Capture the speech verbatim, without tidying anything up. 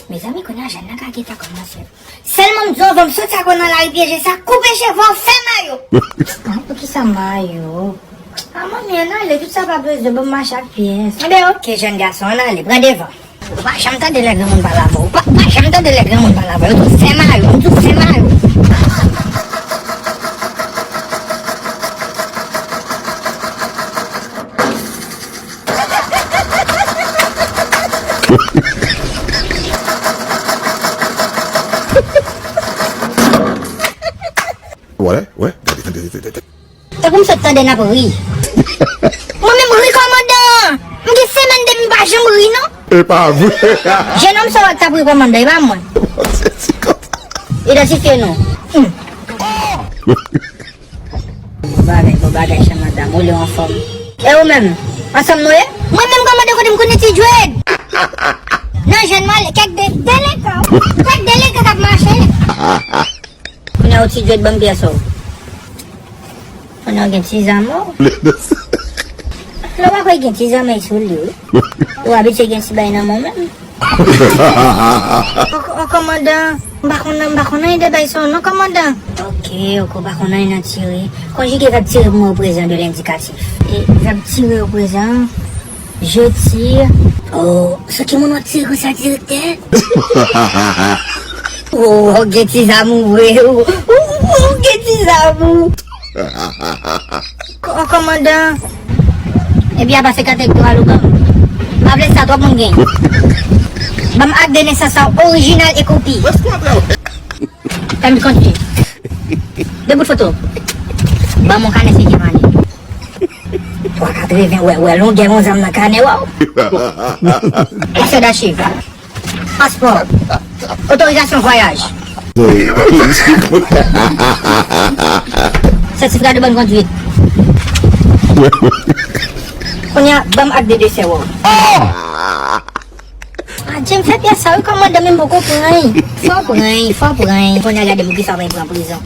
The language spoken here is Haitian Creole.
Mezanmi, kounye a jèn nan ka gentan kòmanse. Sèlman m di w, anvan m soti ak ou nan lari pyeje sa, koupe cheve w, fè mayo. Ah, poukisa mayo? Ah, manmi, ann ale, tout sa pa bezwen, ban m mache ak pyès. Enben, oke, jèn gason, ann ale, pran devan. Ou pa janm tande lè granmoun pale avè w. Ou pa, ou pa janm tande lè granmoun pale avè w. Yo di w fè mayo, yo di w fè mayo. Wè, wè, gade, gade, gade, gade. Tankou m sot tande n ap ri. Mwen menm ri kòmandan! M gen semèn depi m pa janm ri non! E pa vre! Jennonm sa w wè k t ap ri kòmandan, e pa mwen. Idantifye nou. Hmm. Bon bagay, bon bagay, chè madanm, ou lè w anfòm. E ou menm? Ansanm nou ye? Mwen menm kòmandan kote m konnen ti djwed? Nan jèn mwen ale, kèk de, delenkan, kèk delenkan k ap mache. Kounye a ou ti djwed ban m pyès ou. Kounye a w gen ti zam ou. Lè w pa kwè gen ti zam sou li wi. Ou abitye gen ti bay nan men w menm. O, o kòmandan, m pa konn, m pa konn anyen de bay sa w non kòmandan. Oke, oke, w pa konn anyen nan tire. Konjige vèb tire pou mwen o prezan de lendikatif. E vèb tire o prezan. Je tire. Oh, sou ki moun w ap tire konsa, direktè? Oh, ou gen ti zamou vre. Ou, ou, ou gen ti zamou. Ko-, kòmandan. Epi apa se kate ki pral ou ban m. M pa vle sa, twòp moun gen. Ban m ak de nesans la, orijinal e kopi. Pèmi kondwi. De bout foto. Ban m yon kanè senkyèm ane. Twa katreven, wè, wè, longè yon zam nan kanè, waw. Asè dachiv. Paspò. Otorizasyon vwayaj. Sètifika de bòn kondwit. Kounye a, ban m ak de desè, waw. Ah, Jem fè pyès sa wi kòmandan, men m poko pran l. Fò pran l, fò pran l. Kounye a gade pou kisa w pa pran prizon.